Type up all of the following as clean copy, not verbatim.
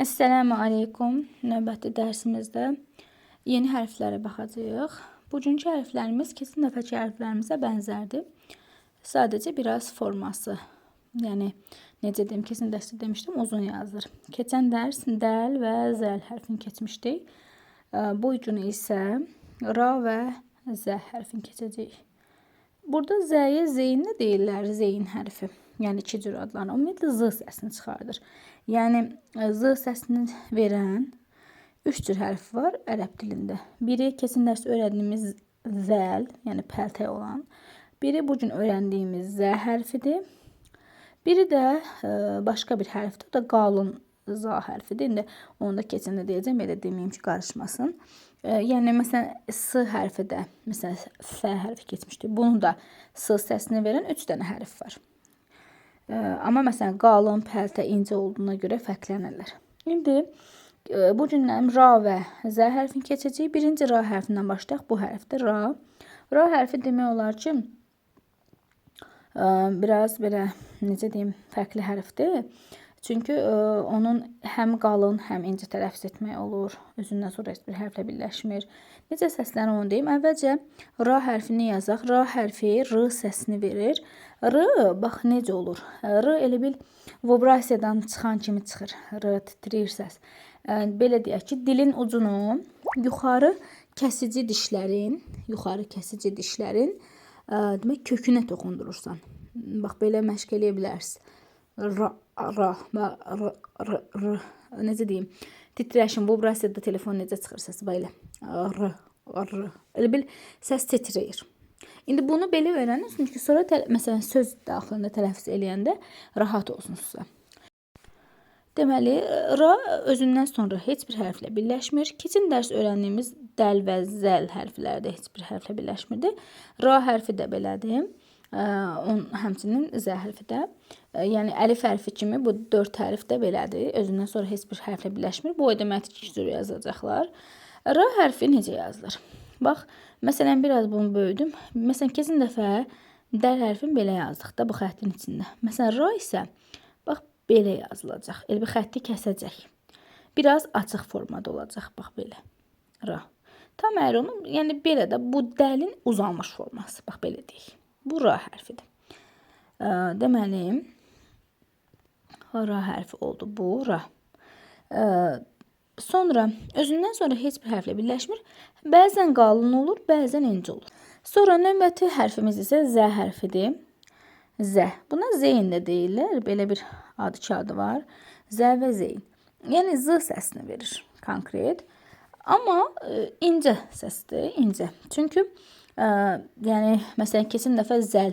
Əssəlamu aleykum. Növbəti dərsimizdə yeni hərflərə baxacağıq. Bugünkü hərflərimiz keçən dəfəki hərflərimizə bənzərdir. Sadəcə biraz forması, yəni necə deyim, keçən dərsdə demişdim, uzun yazılır. Keçən dərs dəl və zəl hərfini keçmişdik. Bu gün isə ra və zə hərfini keçəcəyik. Burada zəyə zeyn də deyirlər, zeyn hərfi. Yəni iki cür adlanır. Ümumiyyətlə z səsini çıxardır. Yəni z səsini verən üç cür hərf var ərəb dilində. Biri keçən dərs öyrəndiyimiz zəl, yəni pəltək olan. Biri bu gün öyrəndiyimiz z hərfidir. Biri də başqa bir hərfdir. O da qalın za hərfidir. İndi onu da keçəndə deyəcəm, elə deməyim ki, qarışmasın. Yəni məsələn S hərfi də, məsələn F hərfi keçmişdi. Bunu da S səsini verən 3 dənə hərf var. Amma məsələn qalın, pəltə, incə olduğuna görə fərqlənirlər. İndi bu gündən ra və z hərfini keçəcəyik. Birinci ra hərfindən başlayaq. Bu hərfdir ra. Ra hərfi demək olar ki, biraz belə necə deyim, fərqli hərfdir. Çünki onun həm qalın, həm incə tələffüz etmək olur. Özündən sonra heç bir hərflə birləşmir. Necə səslənir onu deyim. Əvvəlcə ra hərfini yazaq. Ra hərfi r səsini verir. R bax necə olur? R elə bil vibrasiyadan çıxan kimi çıxır. R titrəyir səs. Belə deyək ki, dilin ucunu yuxarı kəsici dişlərin, demək kökünə toxundurursan. Bax belə məşq eləyə bilərsiniz. Ra, ra, r, r, r, necə deyim? Titrəşin, vibrasiyada telefon necə çıxır səsi belə. R, r. Elə bil səs titrəyir. İndi bunu belə öyrənirsiniz ki, sonra məsələn söz daxilində tələffüz eləyəndə rahat olsun sizə. Deməli, ra özündən sonra heç bir hərflə birləşmir. Keçən dərs öyrəndiyimiz dəl və zəl hərfləri də heç bir hərflə birləşmirdi. Ra hərfi də belədir. Həmçinin z hərfi də. Yəni əlif hərfi kimi bu 4 hərf də belədir. Özündən sonra heç bir hərflə birləşmir. Bu o deməkdir ki, iki cür yazacaqlar. R hərfi necə yazılır? Bax, məsələn biraz bunu böyüdüm. Məsələn, keçən dəfə dəl hərfini belə yazdıq da bu xəttin içində. Məsələn, ra isə bax belə yazılacaq. Elə bir xətti kəsəcək. Biraz açıq formada olacaq. Bax belə. Ra. Tam əyri olmur. Yəni belə də bu dəlin uzanmış forması. Bax belə deyək. Bu ra hərfidir. Deməli, ra hərfi oldu. Bu ra. Sonra özündən sonra heç bir hərflə birləşmir. Bəzən qalın olur, bəzən incə olur. Sonra növbəti hərfimiz isə z hərfidir. Z. Buna zeyn də deyirlər. Belə bir adı kağıdı var. Z və zeyn. Yəni z səsini verir konkret. Amma incə səsdir, incə. Çünki yəni məsələn keçən dəfə zəl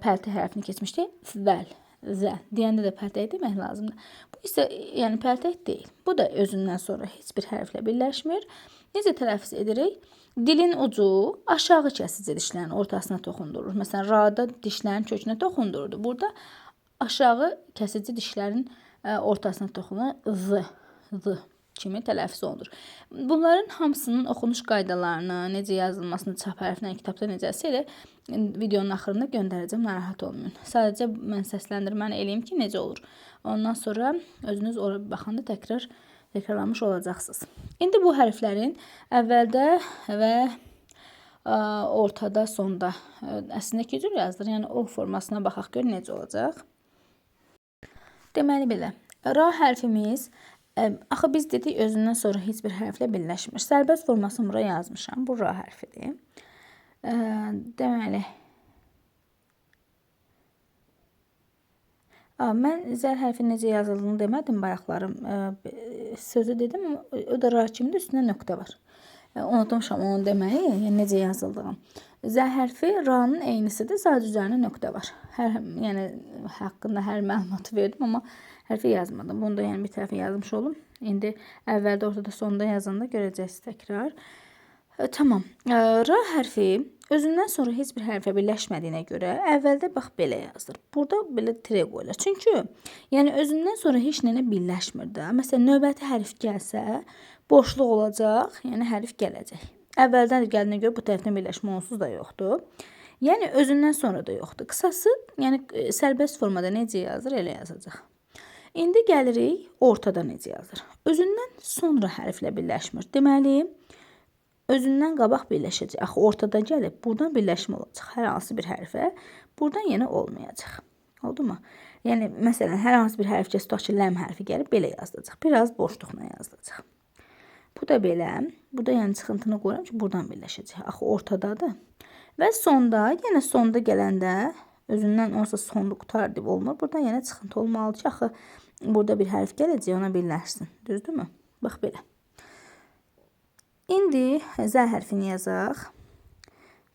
pəltə hərfini keçmişdik. Vəl, zəl deyəndə də pəltək demək lazımdır. Bu isə yəni pəltək deyil. Bu da özündən sonra heç bir hərflə birləşmir. Necə tələffüz edirik? Dilin ucu aşağı kəsici dişlərin ortasına toxundurur. Məsələn, rada dişlərin kökünə toxundurdu. Burada aşağı kəsici dişlərin ortasına toxunur. Z, z kimi tələffüz olunur. Bunların hamısının oxunuş qaydalarını, necə yazılmasını, çap hərflə, kitabda necəsi elə videonun axırında göndərəcəm, narahat olmayın. Sadəcə mən səsləndirməni eləyim ki, necə olur. Ondan sonra özünüz ora baxanda təkrarlamış olacaqsınız. İndi bu hərflərin əvvəldə və ortada, sonda əslində iki cür yazılır. Yəni o formasına baxaq gör necə olacaq. Deməli belə, ra hərfimiz axı biz dedik özündən sonra heç bir hərflə birləşmir. Sərbəst formasını bura yazmışam. Bu ra hərfidir. Deməli, mən zəl hərfi necə yazıldığını demədim bayaqlarım. Sözü dedim, o da ra kimidir, üstündə nöqtə var. Unutmuşam onu deməyi, yəni necə yazıldığını. Z hərfi ranın eynisidir, sadəcə üzərində nöqtə var. Yəni haqqında hər məlumatı verdim, amma hərfi yazmadım. Bunu da yəni bir tərəfə yazmış olum. İndi əvvəldə, ortada, sonda yazanda görəcəksiniz təkrar. Tamam. R hərfi özündən sonra heç bir hərfə birləşmədiyinə görə əvvəldə bax belə yazılır. Burada belə tire qoyulur. Çünki yəni özündən sonra heç nə birləşmir də. Məsələn, növbəti hərf gəlsə, boşluq olacaq, yəni hərf gələcək. Əvvəldən gəldiyinə görə bu tərəfdən birləşmə onsuz da yoxdur. Yəni özündən sonra da yoxdur. Qısası, yəni sərbəst formada necə yazılır, elə yazacaq. İndi gəlirik ortada necə yazılır. Özündən sonra hərflə birləşmir. Deməli, özündən qabaq birləşəcək. Axı ortada gəlib, buradan birləşmə olacaq. Hər hansı bir hərfə buradan yenə olmayacaq. Oldu mu? Yəni, məsələn, hər hansı bir hərf tutaq ki, ləm hərfi gəlib, belə yazılacaq. Biraz boşluqla yazılacaq. Bu da belə. Burada yəni çıxıntını qoyuram ki, buradan birləşəcək. Axı ortadadır. Və sonda, yenə sonda gələndə özündən onsa sonda qutar deyib olmur. Buradan yenə çıxıntı olmalıdır ki, axı burada bir hərf gələcək, ona birləşsin. Düzdürmü? Bax belə. İndi Z hərfini yazaq.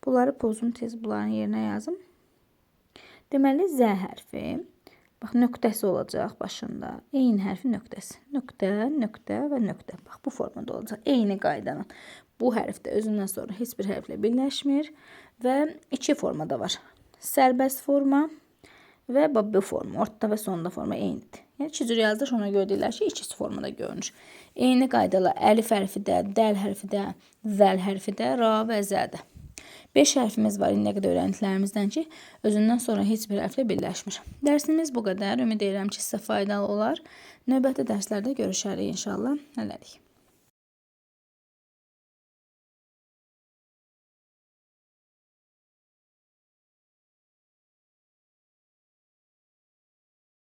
Bunları pozum, tez bunların yerinə yazım. Deməli, Z hərfi. Bax, nöqtəsi olacaq başında. Eyni hərfin nöqtəsi. Nöqtə, nöqtə və nöqtə. Bax, bu formada olacaq. Eyni qaydanın. Bu hərf də özündən sonra heç bir hərflə birləşmir və iki formada var. Sərbəst forma və bu forma. Ortada və sonda forma eynidir. Yəni, iki cür yazılır, ona görə deyirlər ki, ikisi formada görünür. Eyni qaydalar əlif hərfi də, dəl hərfi də, zəl hərfi də, ra və zə də. 5 hərfimiz var indiyə qədər öyrəndiklərimizdən ki, özündən sonra heç bir hərflə birləşmir. Dərsimiz bu qədər. Ümid edirəm ki, sizə faydalı olar. Növbəti dərslərdə görüşərik inşallah. Hələlik.